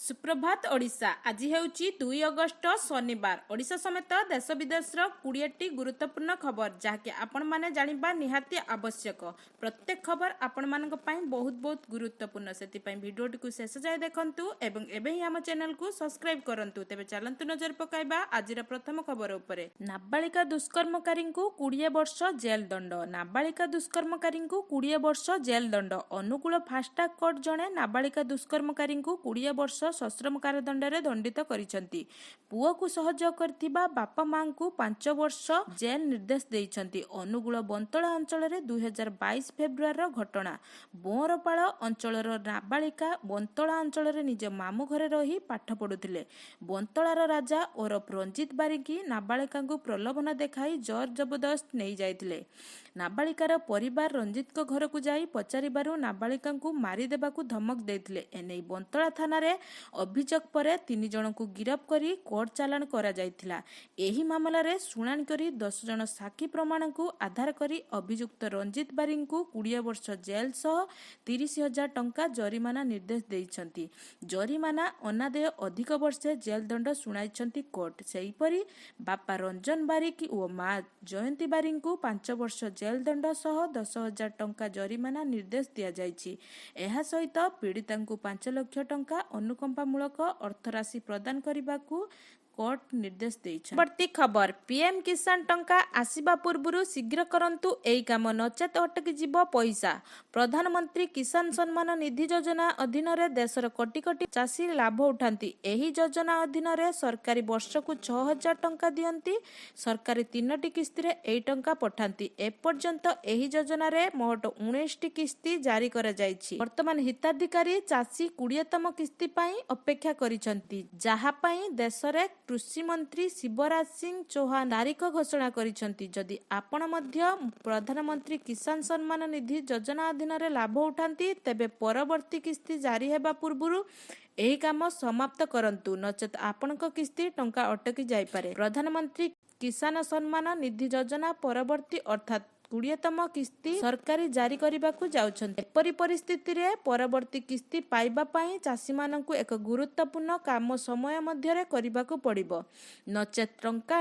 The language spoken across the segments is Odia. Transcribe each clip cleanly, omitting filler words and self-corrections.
ସୁପ୍ରଭାତ ଓଡ଼ିଶା। ଆଜି ହେଉଛି 2 ଅଗଷ୍ଟ ଶନିବାର। ଓଡ଼ିଶା ସମେତ ଦେଶ ବିଦେଶର 20ଟି ଗୁରୁତ୍ୱପୂର୍ଣ୍ଣ ଖବର, ଯାହାକି ଆପଣମାନେ ଜାଣିବା ନିହାତି ଆବଶ୍ୟକ। ପ୍ରତ୍ୟେକ ଖବର ଆପଣମାନଙ୍କ ପାଇଁ ବହୁତ ବହୁତ ଗୁରୁତ୍ୱପୂର୍ଣ୍ଣ। ସେଥିପାଇଁ ଭିଡ଼ିଓଟିକୁ ଶେଷ ଯାଏ ଦେଖନ୍ତୁ ଏବଂ ଏବେ ହିଁ ଆମ ଚ୍ୟାନେଲକୁ ସବସ୍କ୍ରାଇବ୍ କରନ୍ତୁ। ତେବେ ଚାଲନ୍ତୁ ନଜର ପକାଇବା ଆଜିର ପ୍ରଥମ ଖବର ଉପରେ। ନାବାଳିକା ଦୁଷ୍କର୍ମକାରୀଙ୍କୁ 20 ବର୍ଷ ଜେଲ ଦଣ୍ଡ। ନାବାଳିକା ଦୁଷ୍କର୍ମକାରୀଙ୍କୁ 20 ବର୍ଷ ଜେଲ ଦଣ୍ଡ। ଅନୁଗୁଳ ଫାଷ୍ଟଟ୍ରାକ୍ କୋର୍ଟ ଜଣେ ନାବାଳିକା ଦୁଷ୍କର୍ମକାରୀଙ୍କୁ 20 ବର୍ଷ ସଶ୍ରମ କାରାଦଣ୍ଡରେ ଦଣ୍ଡିତ କରିଛନ୍ତି। ପୁଅକୁ ସହଯୋଗ କରିଥିବା ବାପା ମାଙ୍କୁ 5 ବର୍ଷ ଜେଲ ନିର୍ଦ୍ଦେଶ ଦେଇଛନ୍ତି। ଅନୁଗୁଳ ବନ୍ତଳା ଅଞ୍ଚଳରେ 2022 ଫେବୃଆରୀର ଘଟଣା। ବଅଁରପାଳ ଅଞ୍ଚଳର ନାବାଳିକା ବନ୍ତଳା ଅଞ୍ଚଳରେ ନିଜ ମାମୁଁ ଘରେ ରହି ପାଠ ପଢୁଥିଲେ। ବନ୍ତଳାର ରାଜା ଓରଫ ରଞ୍ଜିତ ବାରିକି ନାବାଳିକାଙ୍କୁ ପ୍ରଲୋଭନ ଦେଖାଇ ଜୋର ଜବରଦସ୍ତ ନେଇଯାଇଥିଲେ। ନାବାଳିକାର ପରିବାର ରଞ୍ଜିତଙ୍କ ଘରକୁ ଯାଇ ପଚାରିବାରୁ ନାବାଳିକାଙ୍କୁ ମାରିଦେବାକୁ ଧମକ ଦେଇଥିଲେ। ଏନେଇ ବନ୍ତଳା ଥାନାରେ ଅଭିଯୋଗ ପରେ ତିନି ଜଣଙ୍କୁ ଗିରଫ କରି କୋର୍ଟ ଚାଲାଣ କରାଯାଇଥିଲା। ଏହି ମାମଲାରେ ଶୁଣାଣି କରି 10 ଜଣ ସାକ୍ଷୀ ପ୍ରମାଣକୁ ଆଧାର କରି ଅଭିଯୁକ୍ତ ରଞ୍ଜିତ ବାରିଙ୍କୁ 20 ବର୍ଷ ଜେଲ ସହ 30,000 ଟଙ୍କା ଜରିମାନା ନିର୍ଦ୍ଦେଶ ଦେଇଛନ୍ତି। ଜରିମାନା ଅନାଦେୟ ଅଧିକ ବର୍ଷେ ଜେଲ ଦଣ୍ଡ ଶୁଣାଇଛନ୍ତି କୋର୍ଟ। ସେହିପରି ବାପା ରଞ୍ଜନ ବାରିକ ଓ ମା ଜୟନ୍ତୀ ବାରିଙ୍କୁ 5 ବର୍ଷ ଜେଲ ଦଣ୍ଡ ସହ 10,000 ଟଙ୍କା ଜରିମାନା ନିର୍ଦ୍ଦେଶ ଦିଆଯାଇଛି। ଏହା ସହିତ ପୀଡ଼ିତାଙ୍କୁ 5 ଲକ୍ଷ ଟଙ୍କା ଅନୁକମ୍ପାମୂଳକ ଅର୍ଥରାଶି ପ୍ରଦାନ କରିବାକୁ କୋର୍ଟ ନିର୍ଦ୍ଦେଶ ଦେଇଛନ୍ତି। ପରବର୍ତ୍ତୀ ଖବର, ପିଏମ୍ କିଷାନ ଟଙ୍କା ଆସିବା ପୂର୍ବରୁ ଶୀଘ୍ର କରନ୍ତୁ ଏହି କାମ, ନଚେତ ଅଟକିଯିବ ପଇସା। ପ୍ରଧାନମନ୍ତ୍ରୀ କିଷାନ ସମ୍ମାନ ନିଧି ଯୋଜନା ଅଧୀନରେ ଦେଶର କୋଟି କୋଟି ଚାଷୀ ଲାଭ ଉଠାନ୍ତି। ଏହି ଯୋଜନା ଅଧୀନରେ ସରକାରୀ ବର୍ଷକୁ 6,000 ଟଙ୍କା ଦିଅନ୍ତି। ସରକାରୀ ତିନୋଟି କିସ୍ତିରେ ଏହି ଟଙ୍କା ପଠାନ୍ତି। ଏପର୍ଯ୍ୟନ୍ତ ଏହି ଯୋଜନାରେ ମୋଟ 19ଟି କିସ୍ତି ଜାରି କରାଯାଇଛି। ବର୍ତ୍ତମାନ ହିତାଧିକାରୀ ଚାଷୀ 20ତମ କିସ୍ତି ପାଇଁ ଅପେକ୍ଷା କରିଛନ୍ତି, ଯାହା ପାଇଁ ଦେଶରେ କୃଷି ମନ୍ତ୍ରୀ ଶିବରାଜ ସିଂ ଚୌହାନ ତାରିଖ ଘୋଷଣା କରିଛନ୍ତି। ଯଦି ଆପଣ ମଧ୍ୟ ପ୍ରଧାନମନ୍ତ୍ରୀ କିଷାନ ସମ୍ମାନ ନିଧି ଯୋଜନା ଅଧୀନରେ ଲାଭ ଉଠାନ୍ତି, ତେବେ ପରବର୍ତ୍ତୀ କିସ୍ତି ଜାରି ହେବା ପୂର୍ବରୁ ଏହି କାମ ସମାପ୍ତ କରନ୍ତୁ, ନଚେତ ଆପଣଙ୍କ କିସ୍ତି ଟଙ୍କା ଅଟକି ଯାଇପାରେ। ପ୍ରଧାନମନ୍ତ୍ରୀ କିଷାନ ସମ୍ମାନ ନିଧି ଯୋଜନା ପରବର୍ତ୍ତୀ ଅର୍ଥାତ୍ 20ତମ କିସ୍ତି ସରକାରୀ ଜାରି କରିବାକୁ ଯାଉଛନ୍ତି। ଏପରି ପରିସ୍ଥିତିରେ ପରବର୍ତ୍ତୀ କିସ୍ତି ପାଇବା ପାଇଁ ଚାଷୀମାନଙ୍କୁ ଏକ ଗୁରୁତ୍ୱପୂର୍ଣ୍ଣ କାମ ସମୟ ମଧ୍ୟରେ କରିବାକୁ ପଡ଼ିବ, ନଚେତ ଟଙ୍କା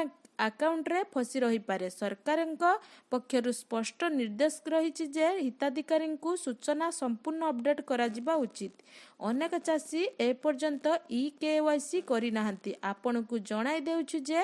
ଆକାଉଣ୍ଟରେ ଫସି ରହିପାରେ। ସରକାରଙ୍କ ପକ୍ଷରୁ ସ୍ପଷ୍ଟ ନିର୍ଦ୍ଦେଶ ରହିଛି ଯେ ହିତାଧିକାରୀଙ୍କୁ ସୂଚନା ସମ୍ପୂର୍ଣ୍ଣ ଅପଡେଟ୍ କରାଯିବା ଉଚିତ। ଅନେକ ଚାଷୀ ଏପର୍ଯ୍ୟନ୍ତ ଇ କେୱାଇସି କରିନାହାନ୍ତି। ଆପଣଙ୍କୁ ଜଣାଇ ଦେଉଛୁ ଯେ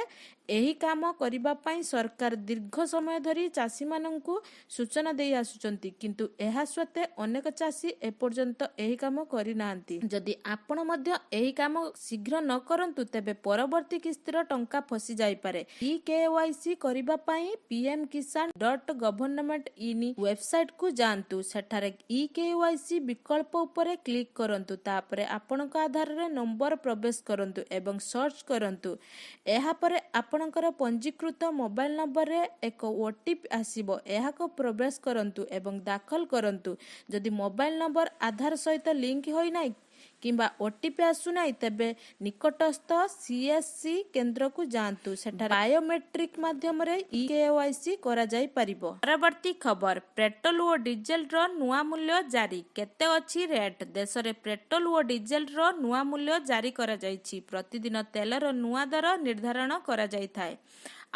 ଏହି କାମ କରିବା ପାଇଁ ସରକାର ଦୀର୍ଘ ସମୟ ଧରି ଚାଷୀମାନଙ୍କୁ ସୂଚନା ଦେଇ ଆସୁଛନ୍ତି, କିନ୍ତୁ ଏହା ସତ୍ତ୍ୱେ ଅନେକ ଚାଷୀ ଏପର୍ଯ୍ୟନ୍ତ ଏହି କାମ କରିନାହାନ୍ତି। ଯଦି ଆପଣ ମଧ୍ୟ ଏହି କାମ ଶୀଘ୍ର ନ କରନ୍ତୁ, ତେବେ ପରବର୍ତ୍ତୀ କିସ୍ତିର ଟଙ୍କା ଫସି ଯାଇପାରେ। ଇ କେୱାଇସି କରିବା ପାଇଁ pmkisan.government.in ୱେବସାଇଟକୁ ଯାଆନ୍ତୁ। ସେଠାରେ ଇ କେୱାଇସି ବିକଳ୍ପ ଉପରେ କ୍ଲିକ୍ କରନ୍ତୁ। ତାପରେ ଆପଣଙ୍କ ଆଧାରରେ ନମ୍ବର ପ୍ରବେଶ କରନ୍ତୁ ଏବଂ ସର୍ଚ୍ଚ କରନ୍ତୁ। ଏହାପରେ ଆପଣଙ୍କର ପଞ୍ଜୀକୃତ ମୋବାଇଲ ନମ୍ବରରେ ଏକ ଓଟିପି ଆସିବ। ଏହାକୁ ପ୍ରବେଶ କରନ୍ତୁ ଏବଂ ଦାଖଲ କରନ୍ତୁ। ଯଦି ମୋବାଇଲ ନମ୍ବର ଆଧାର ସହିତ ଲିଙ୍କ ହୋଇନାହିଁ କିମ୍ବା ଓଟିପି ଆସୁନାହିଁ, ତେବେ ନିକଟସ୍ଥ ସିଏସସି କେନ୍ଦ୍ରକୁ ଯାଆନ୍ତୁ। ସେଠାରେ ବାୟୋମେଟ୍ରିକ ମାଧ୍ୟମରେ ଇ କେୱାଇସି କରାଯାଇପାରିବ। ପରବର୍ତ୍ତୀ ଖବର, ପେଟ୍ରୋଲ ଓ ଡିଜେଲର ନୂଆ ମୂଲ୍ୟ ଜାରି, କେତେ ଅଛି ରେଟ୍? ଦେଶରେ ପେଟ୍ରୋଲ ଓ ଡିଜେଲର ନୂଆ ମୂଲ୍ୟ ଜାରି କରାଯାଇଛି। ପ୍ରତିଦିନ ତେଲର ନୂଆ ଦର ନିର୍ଦ୍ଧାରଣ କରାଯାଇଥାଏ,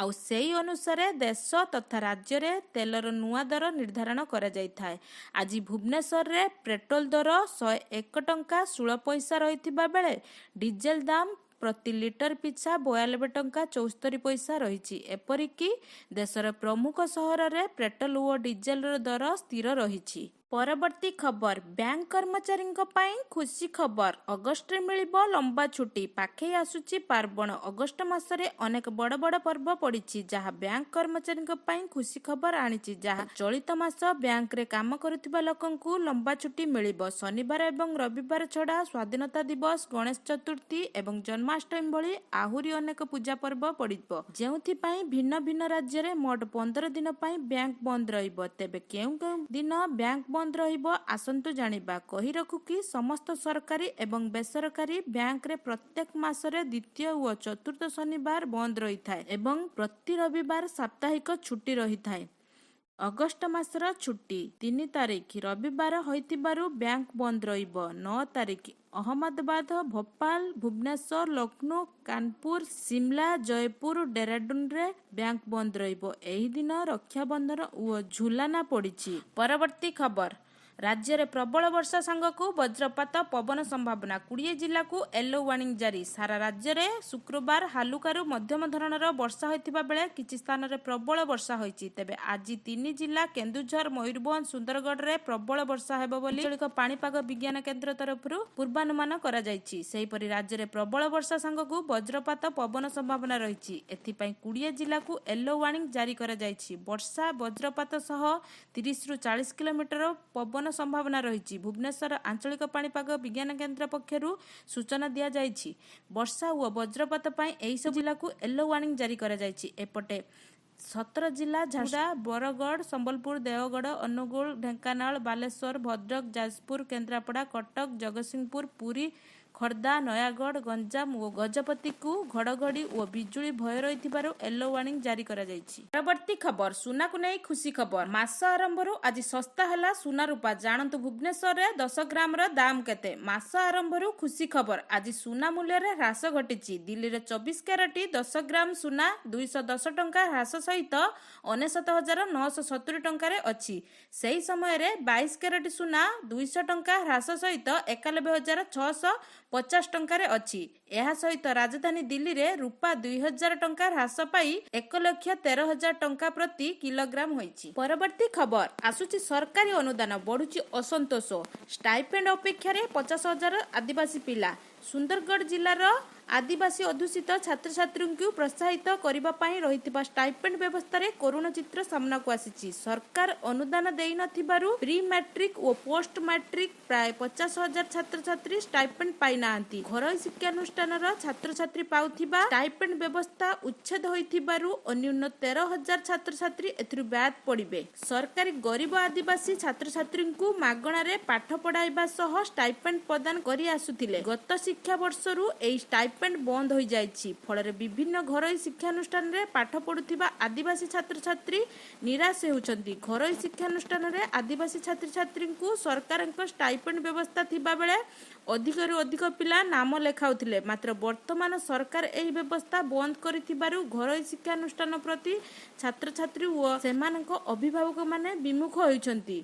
ଆଉ ସେହି ଅନୁସାରେ ଦେଶ ତଥା ରାଜ୍ୟରେ ତେଲର ନୂଆ ଦର ନିର୍ଦ୍ଧାରଣ କରାଯାଇଥାଏ। ଆଜି ଭୁବନେଶ୍ୱରରେ ପେଟ୍ରୋଲ ଦର 101 ଟଙ୍କା 16 ପଇସା ରହିଥିବା ବେଳେ ଡିଜେଲ ଦାମ ପ୍ରତି ଲିଟର ପିଛା 92 ଟଙ୍କା 74 ପଇସା ରହିଛି। ଏପରିକି ଦେଶର ପ୍ରମୁଖ ସହରରେ ପେଟ୍ରୋଲ ଓ ଡିଜେଲର ଦର ସ୍ଥିର ରହିଛି। ପରବର୍ତ୍ତୀ ଖବର, ବ୍ୟାଙ୍କ କର୍ମଚାରୀଙ୍କ ପାଇଁ ଖୁସି ଖବର, ଅଗଷ୍ଟରେ ମିଳିବ ଲମ୍ବା ଛୁଟି। ପାଖେଇ ଆସୁଛି ପାର୍ବଣ। ଅଗଷ୍ଟ ମାସରେ ଅନେକ ବଡ଼ ବଡ଼ ପର୍ବ ପଡ଼ିଛି, ଯାହା ବ୍ୟାଙ୍କ କର୍ମଚାରୀଙ୍କ ପାଇଁ ଖୁସି ଖବର ଆଣିଛି, ଯାହା ଚଳିତ ମାସ ବ୍ୟାଙ୍କରେ କାମ କରୁଥିବା ଲୋକଙ୍କୁ ଲମ୍ବା ଛୁଟି ମିଳିବ। ଶନିବାର ଏବଂ ରବିବାର ଛଡ଼ା ସ୍ୱାଧୀନତା ଦିବସ, ଗଣେଶ ଚତୁର୍ଥୀ ଏବଂ ଜନ୍ମାଷ୍ଟମୀ ଭଳି ଆହୁରି ଅନେକ ପୂଜା ପର୍ବ ପଡ଼ିବ, ଯେଉଁଥିପାଇଁ ଭିନ୍ନ ଭିନ୍ନ ରାଜ୍ୟରେ ମୋଟ 15 ଦିନ ପାଇଁ ବ୍ୟାଙ୍କ ବନ୍ଦ ରହିବ। ତେବେ କେଉଁ କେଉଁ ଦିନ ବ୍ୟାଙ୍କ ବନ୍ଦ ରହିବ, ଆସନ୍ତୁ ଜାଣିବା। କହି ରଖୁ କି ସମସ୍ତ ସରକାରୀ ଏବଂ ବେସରକାରୀ ବ୍ୟାଙ୍କରେ ପ୍ରତ୍ୟେକ ମାସରେ ଦ୍ୱିତୀୟ ଓ ଚତୁର୍ଥ ଶନିବାର ବନ୍ଦ ରହିଥାଏ ଏବଂ ପ୍ରତି ରବିବାର ସାପ୍ତାହିକ ଛୁଟି ରହିଥାଏ। ଅଗଷ୍ଟ ମାସର ଛୁଟି। 3 ତାରିଖ ରବିବାର ହୋଇଥିବାରୁ ବ୍ୟାଙ୍କ ବନ୍ଦ ରହିବ। 9 ତାରିଖ ଅହମ୍ମଦାବାଦ, ଭୋପାଳ, ଭୁବନେଶ୍ୱର, ଲକ୍ଷ୍ନୌ, କାନପୁର, ସିମଲା, ଜୟପୁର, ଡେରାଡୁନରେ ବ୍ୟାଙ୍କ ବନ୍ଦ ରହିବ। ଏହି ଦିନ ରକ୍ଷାବନ୍ଧନ ଓ ଝୁଲାନା ପଡ଼ିଛି। ପରବର୍ତ୍ତୀ ଖବର, ରାଜ୍ୟରେ ପ୍ରବଳ ବର୍ଷା ସାଙ୍ଗକୁ ବଜ୍ରପାତ, ପବନ ସମ୍ଭାବନା। 20 ଜିଲ୍ଲାକୁ ୟେଲୋ ୱାର୍ଣ୍ଣିଂ ଜାରି। ସାରା ରାଜ୍ୟରେ ଶୁକ୍ରବାର ହାଲୁକାରୁ ମଧ୍ୟମ ଧରଣର ବର୍ଷା ହୋଇଥିବା ବେଳେ କିଛି ସ୍ଥାନରେ ପ୍ରବଳ ବର୍ଷା ହୋଇଛି। ତେବେ ଆଜି ତିନି ଜିଲ୍ଲା କେନ୍ଦୁଝର, ମୟୂରଭଞ୍ଜ, ସୁନ୍ଦରଗଡ଼ରେ ପ୍ରବଳ ବର୍ଷା ହେବ ବୋଲି ଆଞ୍ଚଳିକ ପାଣିପାଗ ବିଜ୍ଞାନ କେନ୍ଦ୍ର ତରଫରୁ ପୂର୍ବାନୁମାନ କରାଯାଇଛି। ସେହିପରି ରାଜ୍ୟରେ ପ୍ରବଳ ବର୍ଷା ସାଙ୍ଗକୁ ବଜ୍ରପାତ, ପବନ ସମ୍ଭାବନା ରହିଛି। ଏଥିପାଇଁ 20 ଜିଲ୍ଲାକୁ ୟେଲୋ ୱାର୍ଣ୍ଣିଂ ଜାରି କରାଯାଇଛି। ବର୍ଷା, ବଜ୍ରପାତ ସହ 30ରୁ 40 କିଲୋମିଟର ପବନ ସମ୍ଭାବନା ରହିଛି। ଭୁବନେଶ୍ୱର ଆଞ୍ଚଳିକ ପାଣିପାଗ ବିଜ୍ଞାନ କେନ୍ଦ୍ର ପକ୍ଷରୁ ସୂଚନା ଦିଆଯାଇଛି। ବର୍ଷା ଓ ବଜ୍ରପାତ ପାଇଁ ଏହିସବୁ ଜିଲ୍ଲାକୁ ୟେଲୋ ୱାର୍ଣ୍ଣିଂ ଜାରି କରାଯାଇଛି। ଏପଟେ 17 ଜିଲ୍ଲା ଝାରସୁଗୁଡ଼ା, ବରଗଡ଼, ସମ୍ବଲପୁର, ଦେଓଗଡ଼, ଅନୁଗୁଳ, ଢେଙ୍କାନାଳ, ବାଲେଶ୍ୱର, ଭଦ୍ରକ, ଯାଜପୁର, କେନ୍ଦ୍ରାପଡ଼ା, କଟକ, ଜଗତସିଂହପୁର, ପୁରୀ, ଖୋର୍ଦ୍ଧା, ନୟାଗଡ଼, ଗଞ୍ଜାମ ଓ ଗଜପତିକୁ ଘଡ଼ଘଡ଼ି ଓ ବିଜୁଳି ଭୟ ରହିଥିବାରୁ ୟେଲୋ ୱାର୍ଣ୍ଣିଂ ଜାରି କରାଯାଇଛି। ପରବର୍ତ୍ତୀ ଖବର, ସୁନାକୁ ନେଇ ଖୁସି ଖବର। ମାସ ଆରମ୍ଭରୁ ଆଜି ଶସ୍ତା ହେଲା ସୁନା ରୂପା। ଜାଣନ୍ତୁ ଭୁବନେଶ୍ୱରରେ 10 ଗ୍ରାମର ଦାମ କେତେ? ମାସ ଆରମ୍ଭରୁ ଖୁସି ଖବର। ଆଜି ସୁନା ମୂଲ୍ୟରେ ହ୍ରାସ ଘଟିଛି। ଦିଲ୍ଲୀରେ 24 କ୍ୟାରେଟ 10 ଗ୍ରାମ ସୁନା 210 ଟଙ୍କା ହ୍ରାସ ସହିତ 99,970 ଟଙ୍କାରେ ଅଛି। ସେହି ସମୟରେ 22 କ୍ୟାରେଟ ସୁନା 200 ଟଙ୍କା ହ୍ରାସ ସହିତ 91,650 ଟଙ୍କାରେ ଅଛି। ଏହା ସହିତ ରାଜଧାନୀ ଦିଲ୍ଲୀରେ ରୂପା 2000 ଟଙ୍କା ହ୍ରାସ ପାଇ 1,13,000 ଟଙ୍କା ପ୍ରତି କିଲୋଗ୍ରାମ ହୋଇଛି। ପରବର୍ତ୍ତୀ ଖବର ଆସୁଛି, ସରକାରୀ ଅନୁଦାନ, ବଢୁଛି ଅସନ୍ତୋଷ। ଷ୍ଟାଇପେଣ୍ଡ ଅପେକ୍ଷାରେ 50,000 ଆଦିବାସୀ ପିଲା। ସୁନ୍ଦରଗଡ଼ ଜିଲ୍ଲାର ଆଦିବାସୀ ଅଧ୍ୟୁଷିତ ଛାତ୍ରଛାତ୍ରୀଙ୍କୁ ପ୍ରୋତ୍ସାହିତ କରିବା ପାଇଁ ରହିଥିବା ଷ୍ଟାଇପେଣ୍ଡ ବ୍ୟବସ୍ଥାରେ କରୁଣ ଚିତ୍ର ସାମ୍ନାକୁ ଆସିଛି। ସରକାର ଅନୁଦାନ ଦେଇନଥିବାରୁ ପ୍ରି ମାଟ୍ରିକ ଓ ପୋଷ୍ଟ ମାଟ୍ରିକ ପ୍ରାୟ 50,000 ଛାତ୍ରଛାତ୍ରୀ ଷ୍ଟାଇପେଣ୍ଡ ପାଇନାହାନ୍ତି। ଘରୋଇ ଶିକ୍ଷାନୁଷ୍ଠାନର ଛାତ୍ରଛାତ୍ରୀ ପାଉଥିବା ଷ୍ଟାଇପେଣ୍ଡ ବ୍ୟବସ୍ଥା ଉଚ୍ଛେଦ ହୋଇଥିବାରୁ ଅନ୍ୟୁନ 13,000 ଛାତ୍ରଛାତ୍ରୀ ଏଥିରୁ ବାଦ୍ ପଡ଼ିବେ। ସରକାରୀ ଗରିବ ଆଦିବାସୀ ଛାତ୍ରଛାତ୍ରୀଙ୍କୁ ମାଗଣାରେ ପାଠ ପଢ଼ାଇବା ସହ ଷ୍ଟାଇପେଣ୍ଡ ପ୍ରଦାନ କରି ଆସୁଥିଲେ। ଗତ ଶିକ୍ଷାବର୍ଷରୁ ଏହି ଷ୍ଟାଇପେଣ୍ଡ ବନ୍ଦ ହୋଇଯାଇଛି। ଫଳରେ ବିଭିନ୍ନ ଘରୋଇ ଶିକ୍ଷାନୁଷ୍ଠାନରେ ପାଠ ପଢୁଥିବା ଆଦିବାସୀ ଛାତ୍ରଛାତ୍ରୀ ନିରାଶ ହେଉଛନ୍ତି। ଘରୋଇ ଶିକ୍ଷାନୁଷ୍ଠାନରେ ଆଦିବାସୀ ଛାତ୍ରଛାତ୍ରୀଙ୍କୁ ସରକାରଙ୍କ ଷ୍ଟାଇପେଣ୍ଡ ବ୍ୟବସ୍ଥା ଥିବାବେଳେ ଅଧିକରୁ ଅଧିକ ପିଲା ନାମ ଲେଖାଉଥିଲେ। ମାତ୍ର ବର୍ତ୍ତମାନ ସରକାର ଏହି ବ୍ୟବସ୍ଥା ବନ୍ଦ କରିଥିବାରୁ ଘରୋଇ ଶିକ୍ଷାନୁଷ୍ଠାନ ପ୍ରତି ଛାତ୍ରଛାତ୍ରୀ ଓ ସେମାନଙ୍କ ଅଭିଭାବକମାନେ ବିମୁଖ ହେଉଛନ୍ତି।